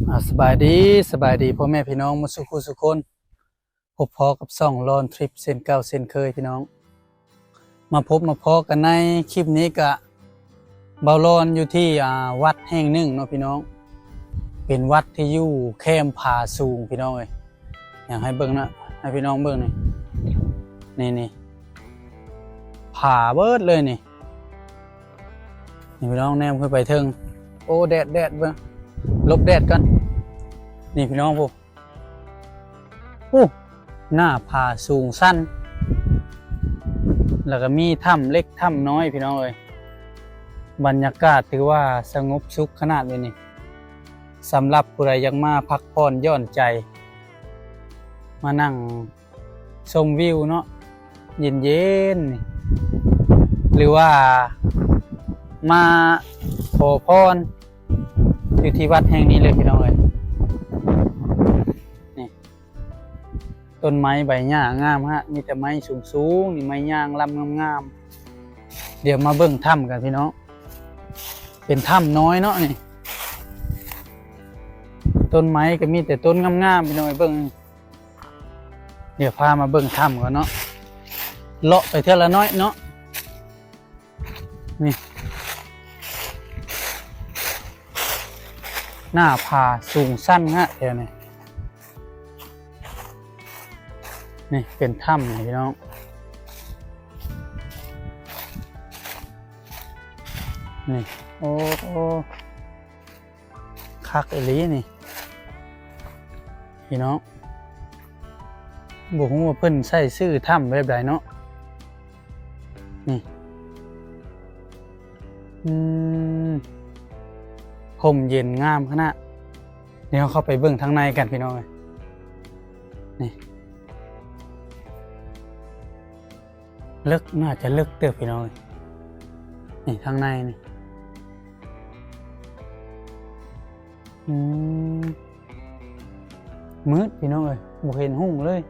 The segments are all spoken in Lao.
ອາ ສະບາຍດີ ສະບາຍດີພໍ່ແມ່ພີ່ນ້ອງໝົດສູ່ຄູ່ສູ່ຄົນ. ພົບພໍ້ກັບຊ່ອງລອນທຣິບເຊັ່ນເກົ່າເຊັ່ນເຄີຍພີ່ນ້ອງ. ມາພົບມາພໍ້ກັນໃນຄລິບນີ້ກະ ບ່າວລອນຢູ່ທີ່ ອາ ວັດແຫ່ງໜຶ່ງເນາະພີ່ນ້ອງ. ເປັນວັດທີ່ຢູ່ແຄມຜາສູງພີ່ນ້ອງເອີຍ. ຢາກໃຫ້ເບິ່ງນະ ໃຫ້ພີ່ນ້ອງເບິ່ງນີ້ ນີ້ໆ ຜາເບິດເລີຍນີ້. ນີ້ພີ່ນ້ອງແນມຂຶ້ນໄປເທິງ. ໂອ້ ແດດ ແດດ ເບິ່ງ ຫຼົບແດດກ່ອນ. ນີ້ພີ່ນ້ອງ ໂອ້ ໂອ້ ໜ້າຜາສູງຊັນ ແລ້ວກໍມີຖ້ຳເລັກຖ້ຳນ້ອຍພີ່ນ້ອງເອີຍ. ບັນຍາກາດຖືວ່າສະຫງົບສຸກຂະໜາດເລີຍນີ້. ສຳລັບຜູ້ໃດຢາກມາພັກຜ່ອນຢ່ອນໃຈ ມານັ່ງ ຊົມວິວເນາະ ເຢັນໆ ນີ້ ຫຼືວ່າມາຂໍພອນຢູ່ທີ່ວັດແຫ່ງນີ້ເລີຍພີ່ນ້ອງເອີຍ. ນີ້ ຕົ້ນໄມ້ໃບຫຍ້າງາມຮະ ມີແຕ່ໄມ້ສູງໆ ນີ້ ໄມ້ຍາງລຳງາມໆ. ດຽວມາເບິ່ງຖ້ຳກັນພີ່ນ້ອງ. ເປັນຖ້ຳນ້ອຍເນາະນີ້ ຕົ້ນໄມ້ກໍມີແຕ່ຕົ້ນງາມໆ ພີ່ນ້ອງເອີຍ ເບິ່ງ. ດຽວພາມາເບິ່ງຖ້ຳກ່ອນເນາະ ເລາະໄປເທື່ອລະໜ້ອຍເນາະ. ນີ້ ໜ້າຜາສູງຊັນຮະແຖວນີ້. ນີ້ເປັນຖ້ຳນີ້ພີ່ນ້ອງ ນີ້ ໂອ້ ໂອ້ ຄັກອີ່ຫຼີນີ້ພີ່ນ້ອງ. ບໍ່ຮູ້ວ່າເພິ່ນໃຊ້ຊື່ຖ້ຳແບບໃດເນາະ. ນີ້ ອືມ ຮົ່ມເຢັນງາມຂະໜາດ. ດຽວເຮົາເຂົ້າໄປເບິ່ງທາງໃນກັນພີ່ນ້ອງເອີຍ. ນີ້ ເລິກ ໜ້າຈະເລິກເຕີບພີ່ນ້ອງເອີຍ. ນີ້ທາງໃນນີ້ ອືມ ມືດພີ່ນ້ອງເອີຍ ບໍ່ເຫັນຮຸ່ງເລີຍ.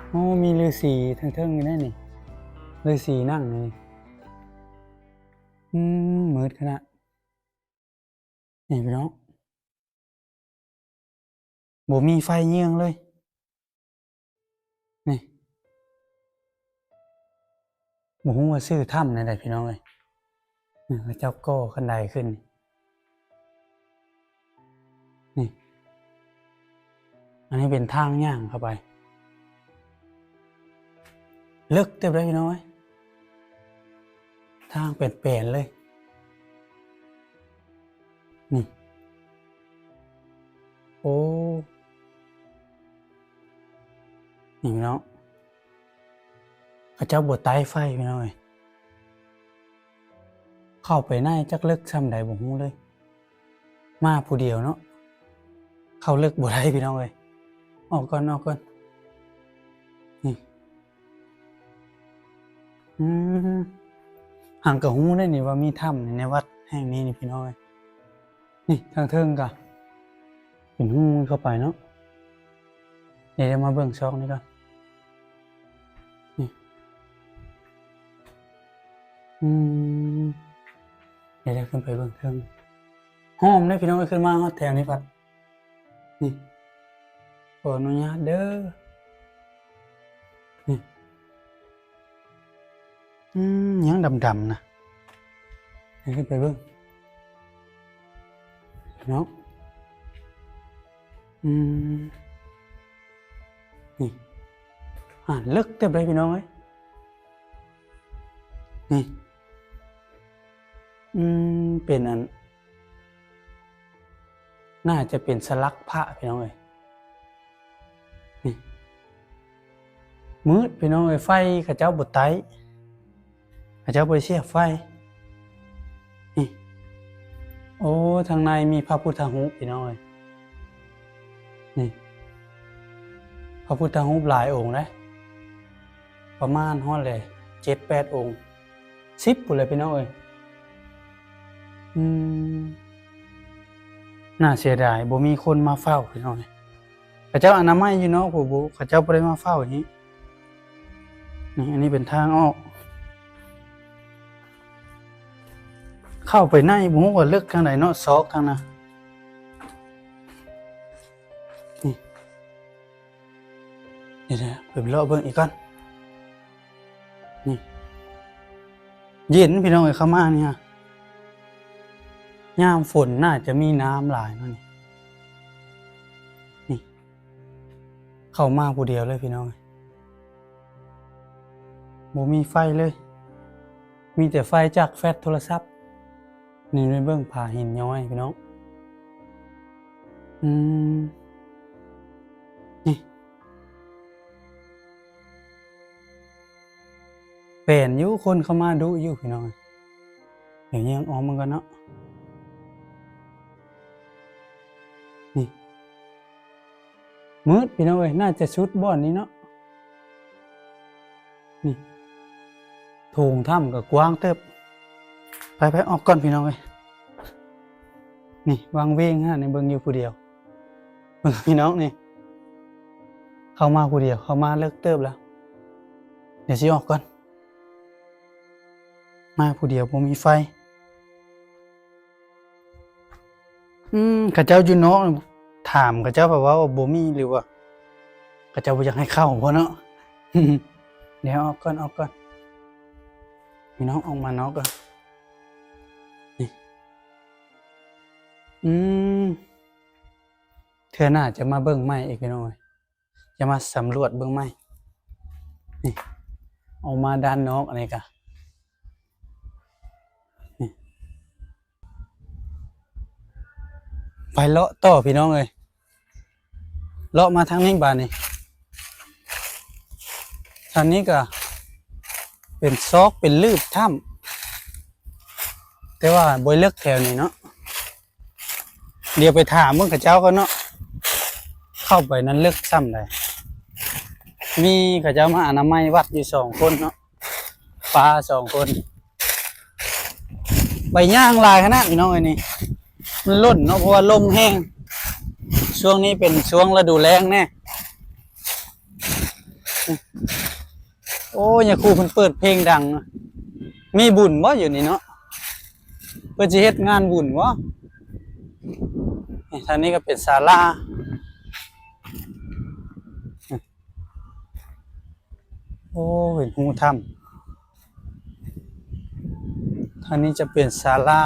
ໂອ້ ມີລືສີເທິງໆ ຢູ່ໃນນີ້ ລືສີນັ່ງຢູ່ນີ້. ອືມ ມືດຂະໜາດ. ນີ້ພີ່ນ້ອງ ບໍ່ມີໄຟເຍືອງເລີຍ. ນີ້ ບໍ່ຮູ້ວ່າຊື່ຖ້ຳແນວໃດພີ່ນ້ອງເອີຍ. ນີ້ ເຂົາເຈົ້າກໍ່ຄັນໄດຂຶ້ນ. ນີ້ ອັນນີ້ເປັນທາງຍ່າງເຂົ້າໄປ. ເລິກເຕີບເດ້ພີ່ນ້ອງເອີຍ ທາງແປນໆ ເລີຍ. ນີ້ ໂອ້ ນີ້ພີ່ນ້ອງ ເຂົາເຈົ້າບໍ່ໄຕ້ໄຟພີ່ນ້ອງເອີຍ. ເຂົ້າໄປໃນຈັກເລິກຊ່ຳໃດບໍ່ຮູ້ເລີຍ. ມາຜູ້ດຽວເນາະ ເຂົ້າເລິກບໍ່ໄດ້ພີ່ນ້ອງເອີຍ. ອອກກ່ອນ ອອກກ່ອນ. ນີ້ ອືມ ຫາກະຮູ້ໄດ້ນີ້ວ່າມີຖ້ຳໃນວັດແຫ່ງນີ້ນີ້ພີ່ນ້ອງເອີຍ. ນີ້ທາງເທິງກະເປັນຮູເຂົ້າໄປເນາະ. ດຽວມາເບິ່ງຊອກນີ້ກ່ອນ. ນີ້ ອືມ ດຽວ ດຽວຂຶ້ນໄປເບິ່ງເທິງ. ຫອມເດ້ພີ່ນ້ອງເອີຍ ຂຶ້ນມາຮອດແຖວນີ້ພັດ. ນີ້ ຂໍອະນຸຍາດເດີ. ນີ້ ອືມ ຫຍັງດຳໆ ນະ. ໃຫ້ຂຶ້ນໄປເບິ່ງເນາະ. ອືມ ນີ້ ອ່າ ເລິກເຕີບເລີຍພີ່ນ້ອງເອີຍ. ນີ້ ອືມ ເປັນອັນ ໜ້າຈະເປັນສະຫຼັກພະພີ່ນ້ອງເອີຍ. ນີ້ ມືດພີ່ນ້ອງເອີຍ ໄຟເຂົາເຈົ້າບໍ່ໄຕ້ ເຂົາເຈົ້າບໍ່ໄດ້ສຽບໄຟ. ນີ້ ໂອ້ ທາງໃນມີພະພຸດທະຮູບພີ່ນ້ອງເອີຍ. ນີ້ ພະພຸດທະຮູບຫຼາຍອົງເດ້ ປະມານຮອດແຫຼະ ເຈັດແປດອົງ ສິບພຸ້ນແຫຼະພີ່ນ້ອງເອີຍ. ອືມ ໜ້າເສຍດາຍ ບໍ່ມີຄົນມາເຝົ້າພີ່ນ້ອງເອີຍ. ເຂົາເຈົ້າອະນາໄມຢູ່ເນາະ ຜູ້ ເຂົາເຈົ້າບໍ່ໄດ້ມາເຝົ້ານີ້. ນີ້ ອັນນີ້ເປັນທາງອອກ ເຂົ້າໄປໃນ ບໍ່ຮູ້ວ່າເລິກທາງໃດເນາະ ຊອກທາງນະ. ນີ້ ດຽວໆ ໄປເລາະເບິ່ງອີກກ່ອນ. ນີ້ ເຢັນພີ່ນ້ອງເອີຍ ເຂົ້າມານີ້ຮະ ຍາມຝົນໜ້າຈະມີນ້ຳຫຼາຍເນາະນີ້. ນີ້ ເຂົ້າມາຜູ້ດຽວເລີຍພີ່ນ້ອງເອີຍ ບໍ່ມີໄຟເລີຍ ມີແຕ່ໄຟຈາກແຟລດໂທລະສັບ. ນີ້ໄປເບິ່ງຜາຫີນຍ້ອຍພີ່ນ້ອງ. ອືມ ນີ້ ແປນຢູ່ ຄົນເຂົ້າມາດຸຢູ່ພີ່ນ້ອງ. ດຽວຍ່າງອ້ອມເບິ່ງກ່ອນເນາະ. ນີ້ ມືດພີ່ນ້ອງເອີຍ ໜ້າຈະສຸດບ່ອນນີ້ເນາະ. ນີ້ ໂຖງຖ້ຳກໍກວ້າງເຕີບ. ໄປໆ ອອກກ່ອນພີ່ນ້ອງເອີຍ. ນີ້ ວັງເວງຫັ້ນ ໃນເບິ່ງຢູ່ຜູ້ດຽວ. ເບິ່ງພີ່ນ້ອງນີ້ ເຂົ້າມາຜູ້ດຽວ ເຂົ້າມາເລິກເຕີບແລ້ວ. ດຽວຊິອອກກ່ອນ ມາຜູ້ດຽວບໍ່ມີໄຟ. ອືມ ເຂົາເຈົ້າຢູ່ນອກ ຖາມເຂົາເຈົ້າເຂົາເວົ້າວ່າບໍ່ມີ ຫຼືວ່າເຂົາເຈົ້າບໍ່ຢາກໃຫ້ເຂົ້າບໍເນາະ. ດຽວອອກກ່ອນ ອອກກ່ອນ ພີ່ນ້ອງ ອອກມານອກກ່ອນ. ນີ້ ອືມ ເທື່ອໜ້າຈະມາເບິ່ງໃໝ່ອີກພີ່ນ້ອງເອີຍ ຈະມາສຳຫຼວດເບິ່ງໃໝ່. ນີ້ ອອກມາດ້ານນອກ ອັນນີ້ກະ ນີ້ ໄປເລາະຕໍ່ພີ່ນ້ອງເອີຍ ເລາະມາທາງນີ້ບາດນີ້. ທາງນີ້ກະເປັນຊອກເປັນລືບຖ້ຳ ແຕ່ວ່າບໍ່ເລິກແຖວນີ້ເນາະ. ດຽວໄປຖາມເບິ່ງເຂົາເຈົ້າກ່ອນເນາະ ເຂົ້າໄປນັ້ນເລິກສ່ຳໃດ. ມີເຂົາເຈົ້າມາອະນາໄມວັດຢູ່ສອງຄົນເນາະ ປ້າສອງຄົນ. ໃບຫຍ້າງຫຼາຍຂະໜາດພີ່ນ້ອງເອີຍນີ້ ມັນຫຼົ່ນເນາະ ເພາະວ່າລົມແຮງ. ຊ່ວງນີ້ເປັນຊ່ວງລະດູແລ້ງແດ່. ໂອ້ ຍາຄູເພິ່ນເປີດເພງດັງ. ມີບຸນບໍ່ຢູ່ນີ້ເນາະ? ເພິ່ນຊິເຮັດງານບຸນບໍ່? ນີ້ ທາງນີ້ກໍເປັນສາລາ. ໂອ້ ເປັນຮູຖ້ຳ. ທາງນີ້ຈະເປັນສາລາ.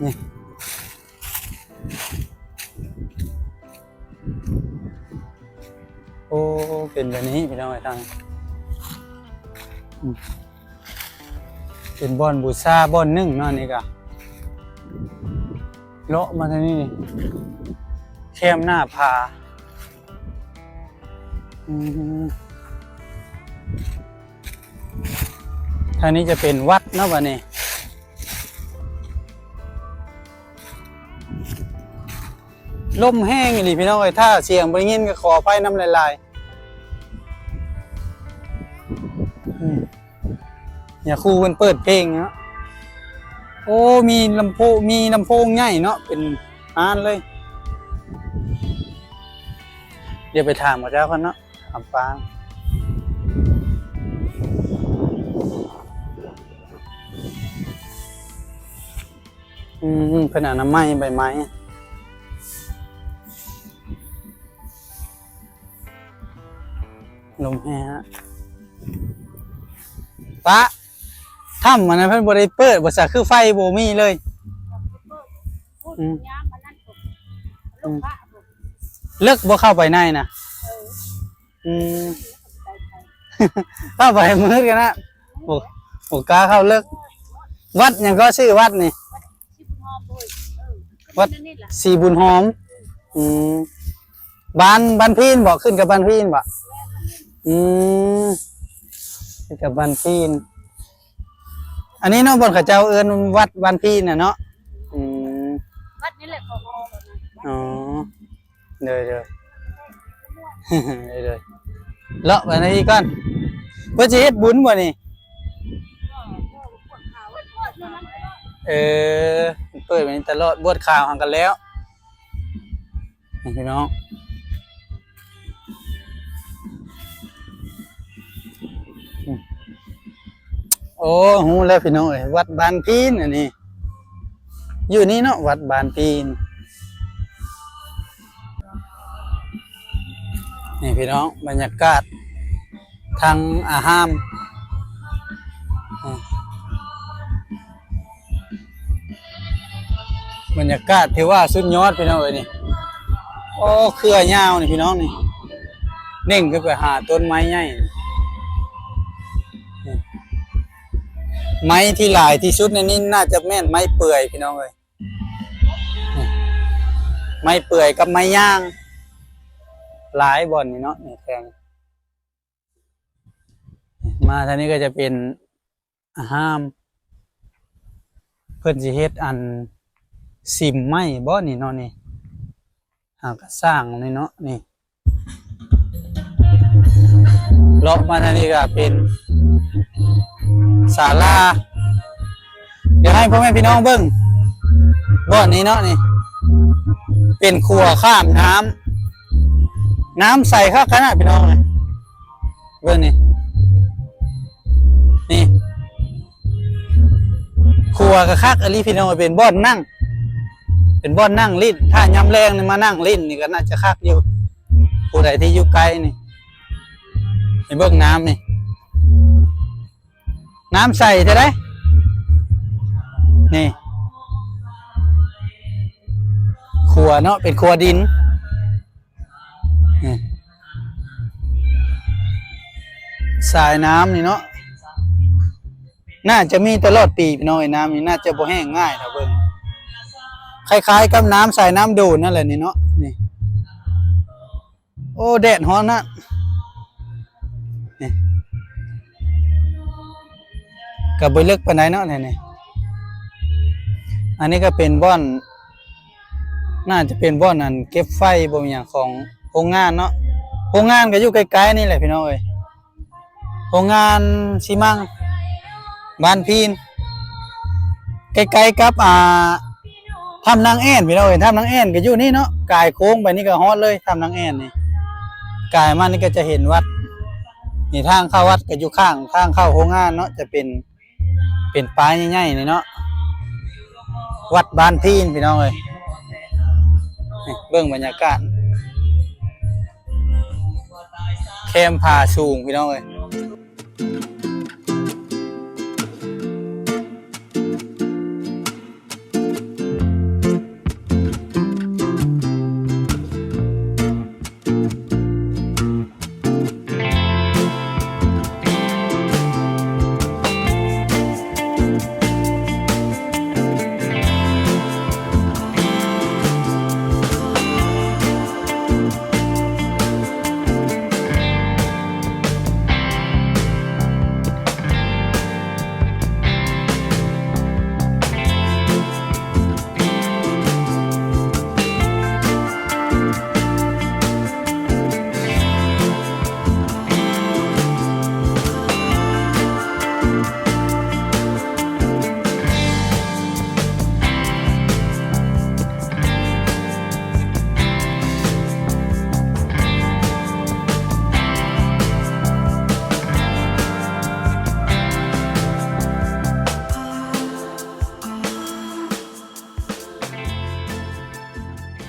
ນີ້ ໂອ້ ເປັນແບບນີ້ພີ່ນ້ອງເອີຍ ທາງ ອືມ ເປັນບ່ອນບູຊາບ່ອນໜຶ່ງເນາະ. ນີ້ກະເລາະມາທາງນີ້ ແຄມໜ້າຜາ. ອືມ ທາງນີ້ຈະເປັນວັດເນາະ ບາດນີ້. ລົມແຮງອີ່ຫຼີພີ່ນ້ອງເອີຍ ຖ້າສຽງບໍ່ໄດ້ຍິນກໍຂໍອະໄພນຳຫຼາຍໆ. ອືມ ຍາຄູເພິ່ນເປີດເພງເນາະ. ໂອ້ ມີລຳໂພງ ມີລຳໂພງໃຫຍ່ເນາະ ເປັນຮ້ານເລີຍ. ດຽວໄປຖາມເຂົາເຈົ້າກ່ອນເນາະ ອຳປາງ. ອືມ ເພິ່ນອະນາໄມໃບໄມ້. ລົມແຮງ. ປະ ຖ້ຳອັນນັ້ນເພິ່ນບໍ່ໄດ້ເປີດບໍ່ຊະ ຄືໄຟບໍ່ມີເລີຍ? ອືມ ອືມ ເລິກບໍ່ ເຂົ້າໄປໃນນະ? ເອີ ອືມ ເຂົ້າໄປມືດກັນນະ ບໍ່ ບໍ່ກ້າເຂົ້າເລິກ. ວັດຫຍັງກໍ ຊື່ວັດນີ້? ວັດສີບຸນຫອມ. ອືມ ບ້ານ ບ້ານພີນບໍ? ຂຶ້ນກັບບ້ານພີນບໍ? ອືມ ຂຶ້ນກັບບ້ານພີນ. ອັນນີ້ເນາະ ບ່ອນເຂົາເຈົ້າເອີ້ນວັດບ້ານພີນນະເນາະ. ອືມ ວັດນີ້ແຫຼະ ຂອງ ອໍ ໂດຍໆ ໂດຍໆ ເລາະໄປໃນນີ້ກ່ອນ. ເພິ່ນຊິເຮັດບຸນບໍ່ນີ້? ເອີ ເປີດໄວ້ນີ້ຕະຫຼອດ ບວດຂາວຫັ້ນກໍແລ້ວ ນີ້ພີ່ນ້ອງ. ໂອ້ ຮູ້ແລ້ວພີ່ນ້ອງເອີຍ ວັດບ້ານພີນ ອັນນີ້ ຢູ່ນີ້ເນາະ ວັດບ້ານພີນ. ນີ້ພີ່ນ້ອງ ບັນຍາກາດທາງອາຮາມ ບັນຍາກາດຖືວ່າສຸດຍອດພີ່ນ້ອງເອີຍນີ້. ໂອ້ ເຄືອຍາວນີ້ພີ່ນ້ອງນີ້ ເໜັ່ງຂຶ້ນໄປຫາຕົ້ນໄມ້ໃຫຍ່. ໄມ້ທີ່ຫຼາຍທີ່ສຸດໃນນີ້ໜ້າຈະແມ່ນໄມ້ເປືອຍພີ່ນ້ອງເອີຍ. ໄມ້ເປືອຍກັບໄມ້ຍ່າງ ຫຼາຍບ່ອນນີ້ເນາະ ນີ້ແຖວນີ້. ມາທາງນີ້ກໍຈະເປັນອາຮາມ ເພິ່ນຊິເຮັດອັນສິມໄມ້ບໍ່ນີ້ເນາະ ນີ້ ຫາກະສ້າງນີ້ເນາະ ນີ້. ເລາະມາທາງນີ້ກໍເປັນສາລາ ດຽວໃຫ້ພໍ່ແມ່ພີ່ນ້ອງເບິ່ງບ່ອນນີ້ເນາະ ນີ້ເປັນຂົວຂ້າມນ້ຳ ນ້ຳໃສຄັກຂະໜາດພີ່ນ້ອງເອີຍ. ເບິ່ງນີ້ ນີ້ ຂົວກໍຄັກອີ່ຫຼີພີ່ນ້ອງ ເປັນບ່ອນນັ່ງ ເປັນບ່ອນນັ່ງຫຼິ້ນ ຖ້າຍາມແລງນີ້ມານັ່ງຫຼິ້ນນີ້ກໍໜ້າຈະຄັກຢູ່ ຜູ້ໃດທີ່ຢູ່ໃກ້ນີ້ ໃຫ້ເບິ່ງນ້ຳນີ້ ນ້ຳໃສແທ້ໃດ໋ ນີ້ ຂົວເນາະ ເປັນຂົວດິນ ນີ້ ສາຍນ້ຳນີ້ເນາະ ໜ້າຈະມີຕະຫຼອດປີພີ່ນ້ອງເອີຍ ນ້ຳນີ້ໜ້າຈະບໍ່ແຫ້ງງ່າຍ ຖ້າເບິ່ງຄ້າຍໆກັບນ້ຳສາຍນ້ຳໂດນນັ້ນແຫຼະນີ້ເນາະ ນີ້. ໂອ້ ແດດຮ້ອນນະ ນີ້ ກໍບໍ່ເລິກປານໃດເນາະ ນີ້ ນີ້ ອັນນີ້ກໍເປັນບ່ອນ ໜ້າຈະເປັນບ່ອນອັນເກັບໄຟບໍ່ແມ່ນຫຍັງຂອງໂຮງງານເນາະ ໂຮງງານກໍຢູ່ໃກ້ໆນີ້ແຫຼະພີ່ນ້ອງເອີຍ. ໂຮງງານຊີມັງບ້ານພີນ ໃກ້ໆກັບ ອ່າ ຖ້ຳນາງແອ່ນພີ່ນ້ອງເອີຍ ຖ້ຳນາງແອ່ນກໍຢູ່ນີ້ເນາະ ກາຍໂຄ້ງໄປນີ້ກໍຮອດເລີຍ ຖ້ຳນາງແອ່ນນີ້ ກາຍມານີ້ກໍຈະເຫັນວັດ ນີ້ທາງເຂົ້າວັດກໍຢູ່ຂ້າງທາງເຂົ້າໂຮງງານເນາະ ຈະເປັນ ເປັນປ້າຍໃຫຍ່ໆນີ້ເນາະ ວັດບ້ານພີນພີ່ນ້ອງເອີຍ ນີ້ເບິ່ງບັນຍາກາດ ແຄມຜາສູງພີ່ນ້ອງເອີຍ.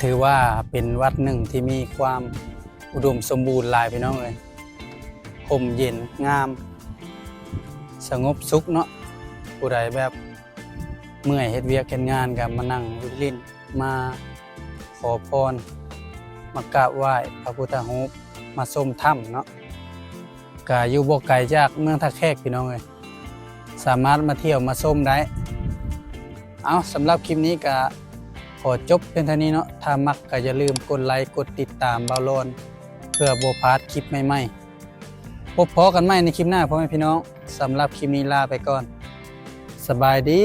ຖືວ່າເປັນວັດໜຶ່ງທີ່ມີຄວາມອຸດົມສົມບູນຫຼາຍ ພີ່ນ້ອງເອີຍ ຮົ່ມເຢັນງາມ ສະຫງົບສຸກເນາະ ຜູ້ໃດແບບເມື່ອຍເຮັດວຽກເຮັດງານກໍມານັ່ງຫຼິ້ນ ມາຂໍພອນ ມາກາບໄຫວ້ພະພຸດທະຮູບ ມາຊົມຖ້ຳເນາະ ກະຢູ່ບໍ່ໄກຈາກເມືອງທ່າແຂກ ພີ່ນ້ອງເອີຍ ສາມາດມາທ່ຽວມາຊົມໄດ້. ເອົາ ສຳລັບຄລິບນີ້ກະຂໍຈົບພຽງເທົ່ານີ້ເນາະ ຖ້າມັກກະຢ່າລືມກົດໄລກົດຕິດຕາມບ່າວລອນ ເພື່ອບໍ່ພາດຄລິບໃໝ່ໆ. ພົບພໍ້ກັນໃໝ່ໃນຄລິບໜ້າ ພໍ່ແມ່ພີ່ນ້ອງ. ສຳລັບຄລິບນີ້ລາໄປກ່ອນ. ສະບາຍດີ.